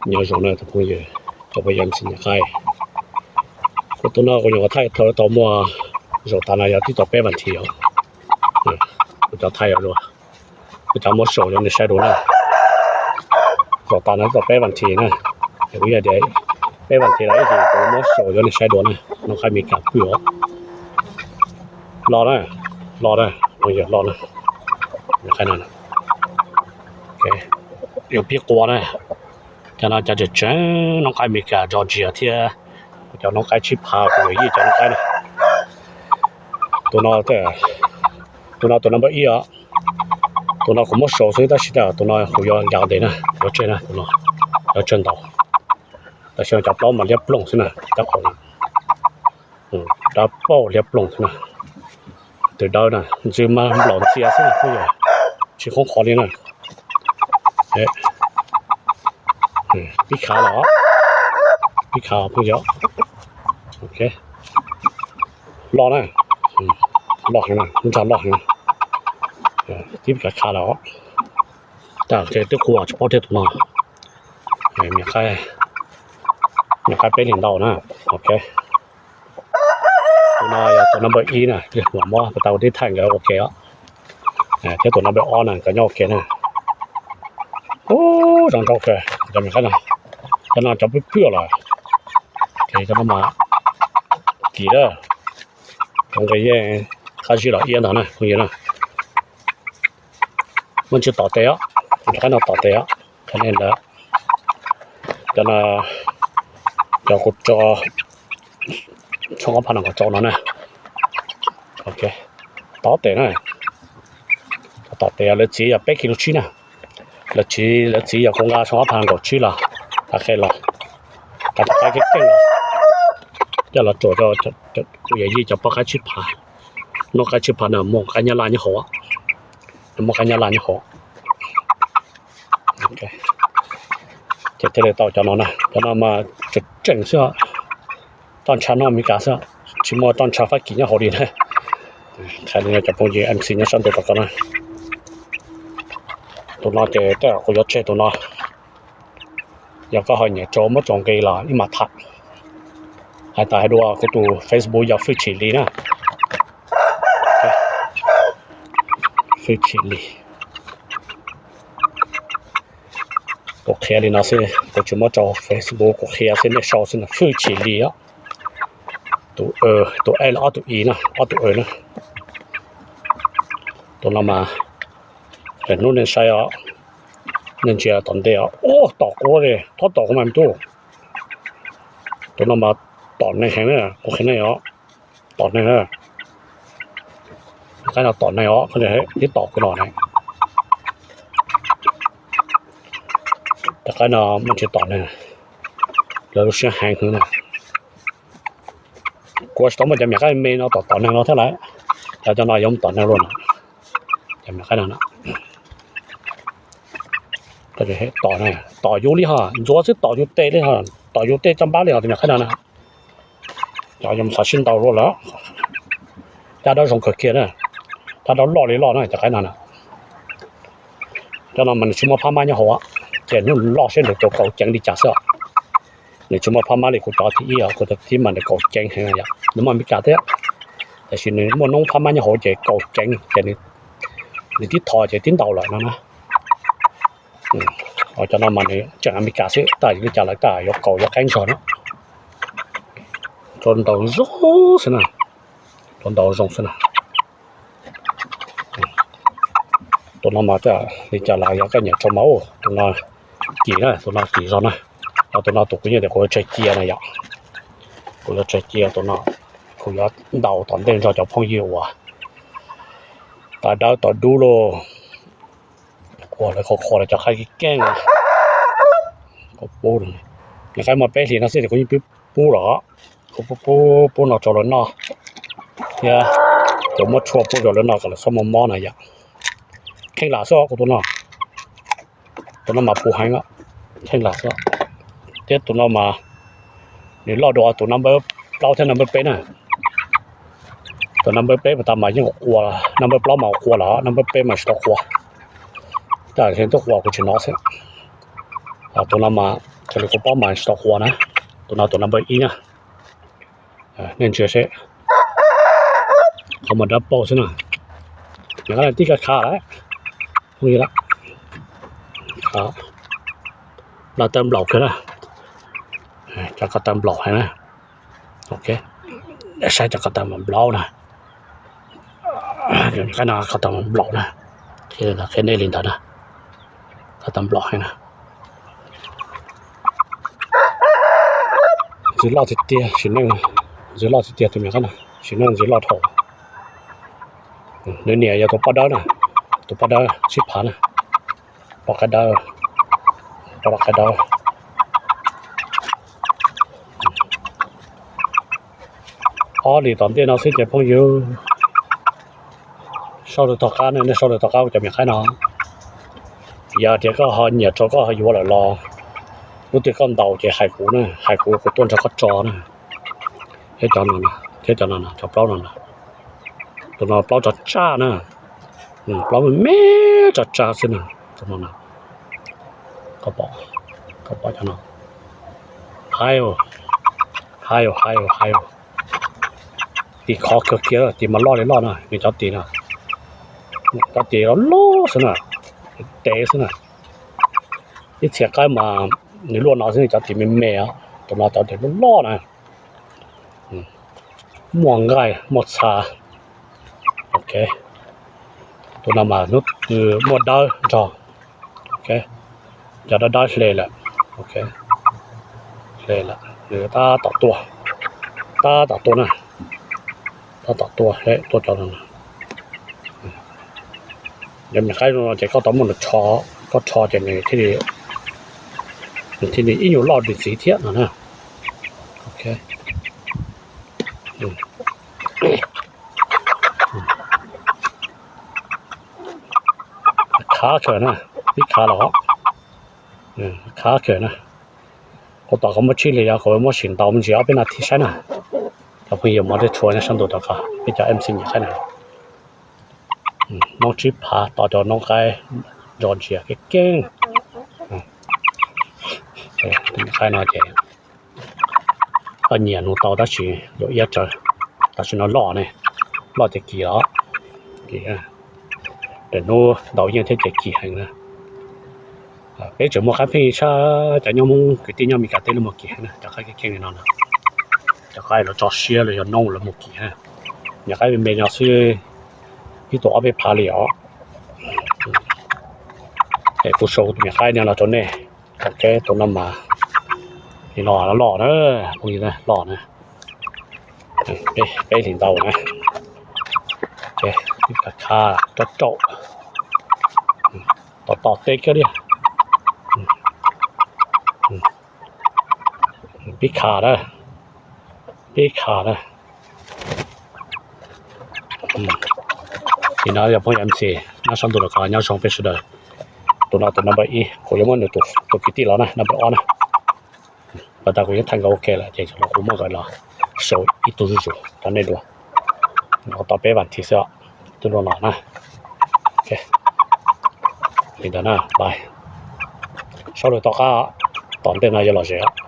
Nyob zoo na tus phooj ywg, cov phooj ywg MC Nyab Qaib. Kuv tus no kuv nyuam qhuav thaij tau muaj, zaum tas no yog tib tau peb vas thiv os. Kuv cov thaij os, kuv cov muab sau yuav nej saib dua na. Zaum tas no tib tau peb vas thiv na. Kuv yog tias peb vas thiv los ib ntsis kuv muab sau yuav nej saib dua na. Noob qaib Amelikas pw os. Los na, los na, phooj ywg, los na. Yuav pib qua na. Cov no cov tseem tseem noob qaib Amelikas Georgia thiab kuv cov noob qaib tsib phav, kuv yawm yij cov noob qaib na. Tus no, tus no tus number ib os. Tus no kuv muab sau xwb tab sis tus no kuv yuav ncav ntes na, yuav tseg na, tus no yuav tseg ntaus. Tam sim no cov plaub mas liab ploog xwb na, cov qhov no dawb paug liab ploog xwb na. Tus dawb na ntxwv mas nplaum ntxias xwb na phooj ywg, tsis khoob qhov li na. Pib khav los, pib khav phooj ywg. Ok, loj na, loj heev na, ntsag loj heev na. Tib khav khav los, tas twb qua tsis paub thiab tus no. Nyuam qaib peb hlis ntau na. Ok, tus no yog tus number ib na, kuv muab tau tib thaij nkawd ua ke os. Thiab tus number ob na nkawd nyob ua ke na. Ub, zoo nraug kawg cov me qaib no. Cov no cov pwj pwj los, cov no mas kim lawm. Zoo nqi yeej qab zib los iab ntag na phooj ywg na. Muaj ntsis tom tes os, cov qaib no tom tes os, qhia nej ntawd. Cov no, cov kuv tso xyoo ob phav nees nkaum rau no na. Ok, tom tes na. Tom tes lawv txiv yog peb kis lus tsib na. Lawv txiv, lawv txiv yog kuv nqa xyoo ob phav nees nkaum tsib los, tas qe los, tas cov qaib keej keej los, coj los tsuam rau kuv yawm yij cov poj qaib tsib phav. Noob qaib tsib phav na muaj qaib nyab laj nyob hauv, muaj qaib nyab laj nyob hauv. Ces thiaj li tau cov no na, cov no mas tseem tseem xwb, toj ntsha noob Amelikas xwb, tsis muaj toj ntsha Fab Kis nyob hauv li na. Qhia li no cov phooj ywg MC nyob sab ntuj tom ko na. Tus no ces tej zaum kuv yuav tseg tus no. Yog koj ho nyiam tso muab tso nqi los ib mam tham. Hais tas hais dua kuv tus Facebook yog Fwj Chim Lis na. Fwj Chim Lis. Kuv qhia li no xwb, kuv tsis muab tso Facebook, kuv qhia xwb nej sau xwb na, Fwj Chim Lis os. Tus, tus e los ob tus i na, ob tus e na. Tus no mas, hnub nej saib os, nej ntsia tom ntej os, ub tom kuv li, txhob tom kuv mas me tub. Tus no mas tom neeg heev na, kuv qhia nej os, tom neeg na. Qaib no tom neeg os, tib tom kuv no ne. Cov qaib no muaj tsis tom neeg, lawv lub siab heev heev na. Kuv tsis tau muaj cov me qaib me no tom tom neeg no thiab lawm, cov cov no yuav mus tom neeg luaj no. Cov me qaib no tom, tom yus li ho, ntxuav xwb tom yus tes li ho, tom yus tej caj npab li ho cov me qaib no na. Cov yuav mus xav sib ntaus luaj lawm. Caj dab zoo kawg kiag na, caj dab loj li loj na cov qaib no na. Cov no mas nws tsis muaj phab mab nyob hauv, ces hnub loj seb nws kaus ceev li cas xwb. Nws tsis muaj phab mab li kuv cov thib ib os, kuv cov thib ib mas nws kaus ceev heev yom, nws muaj Amelikas thiab, tiam sis nws muaj noob phab mab nyob hauv ces kaus ceev ces nws tib thov ces tib ntaus lawm no na. Cov no mas nws tseem Amelikas xwb, tab li cas lawv tab yuav kaus yuav qeeb zog na. Rau ntaus zoo xwb na, rau ntaus zoo xwb na. Tus no mas li cas los yog koj nyiam tso mas, tus no kim na, tus no kim zog na. Ho tus no tus kuv yeej tias kuv yuav tseg cia na yom, kuv yuav tseg cia tus no, kuv yuav ntaus tom ntej nrog cov phooj ywg uas tas dawb tom dub lauj. Ua lawv qhuas qhuas lawv cov qaib keej keej. Kuv pub, nws qaib muaj peb hlis no xwb ces kuv yeej pub pub los, kuv pub pub pub no rau lawv noj thiab, kuv muab tshuaj pub rau lawv noj kom lawv txhob muaj mob na yom. Kheej lam xwb os kuv tus no, tus no mas puv heev, kheej lam xwb. Thiab tus no mas nws loj dua tus number plaub thiab number peb na. Tus number peb puas tas mas yeej ua, number plaub mas ua qua lawm, number peb mas tsis tau qua. Tab sis twb qua kuv tsis hnov xwb. Tus no mas Raws li kuv paub mas tsis tau qua na. Tus no tus number ib na. Nej ntsia seb, qhov muag dawb paug xwb na. Nws qab tib ka kha lawm, phooj ywg lawm. Plab tawb nplaum kawg na. Cov ko taw nplaum heev na. Ok, saib cov ko taw nplaum na. Qab no ko taw nplaum na. Qhia nej li ntawd na. Ko taw nplaum heev na. Ntxwv loj tiag tiag, sim neej ntxwv loj tiag tiag tus me qab no, sim neej ntxwv loj dhau. Nws niam yog tus poj dawb na, tus poj dawb sib phav na. Poj qaib dawb, poj qaib dawb. Ob hlis tom ntej no xwb ces phooj ywg, sau lwm tom qab, nej sau lwm tom qab cov me qaib no. Yog tias koj ho nyiam rau koj ho yuav lawm los lub twg koj ntaus ces hais kuv na, hais kuv, kuv tuaj nrog koj tso na. Thiab cov no, thiab cov no, cov plaub no na, tus no plaub tso tsaj na, plaub me me tso tsaj xwb na, tus no na. Koj pom, koj pom cov no, hais, hais, hais, hais. Tis khov kawg kiag, tis mas loj li loj na, nws cov tis no, cov tis loj loj xwb na, tev xwb na. Ib txhia qaib mas nws luaj no xwb, nws cov tis me me os, tus no cov tis loj loj na. Muaj nqaij muaj txha. Ok, tus no mas hnub twg muaj dawb nrog. Ok, cov dawb dawb hle lawm. Ok, hle lawm, nws tab tom tuaj, tab tom tuaj na, tab tom tuaj, tuaj cov no. Yog me qaib no ces koj tau muab nws rho, koj rho ces nws thiaj li, nws thiaj li ib nyuag loj li txiv thiab no na. Ok, khav kawg na, pib khav los, khav kawg na. Kuv tos kom muaj tsib hlis yog kuv muab sim ntaus me ntsis ob peb nas this saib na. Cov phooj ywg, mov thiab tshua nyob sab ntuj rau qhov peb cov M C nyiam saib na. Noob tsib phav tos cov noob qaib ntso ntsia keeb keeb. Tus qaib no ces koj nyiam nws tau tab sis yuav iab tsawv, tam sim no loj ne, loj ces kim los, kim, lwm hnub ntaus yeej thiab ces kim heev na. Peb tseem muaj qaib pheej tshaj cov nyob Hmoob kwv tij nyob Meskas teb lawv muag kim heev na, cov qaib keeb keeb li no na. Cov qaib lawv tso siab los yog noob lawv muag kim heev. Niam qaib me me no xwb, ib tug ob peb phav li os. Es kuv show tus niam qaib no los rau nej. Ok, tus no mas li no loj na, phooj ywg, loj na. Peb hlis ntau na. Ib ka kha rau raum, tom tom teb kiag li. Pib kha na, pib kha na. Li no yog phooj ywg M C nyob sab ntuj los ko nyob zoo peb sawv daws. Tus no tus number ib, kuv yuav muab nws tus kwv tij los na, number ob na. Pas tas kuv yeej thaij nkaus ok lawm ces los kuv muab nkawd los show ib tug zuj zus rau nej dua. Los tau peb vas thiv xwb os, twb luaj no na. Li ntawd na, bye. Saib lwm tom qab, tom ntej no yuav lom zem os.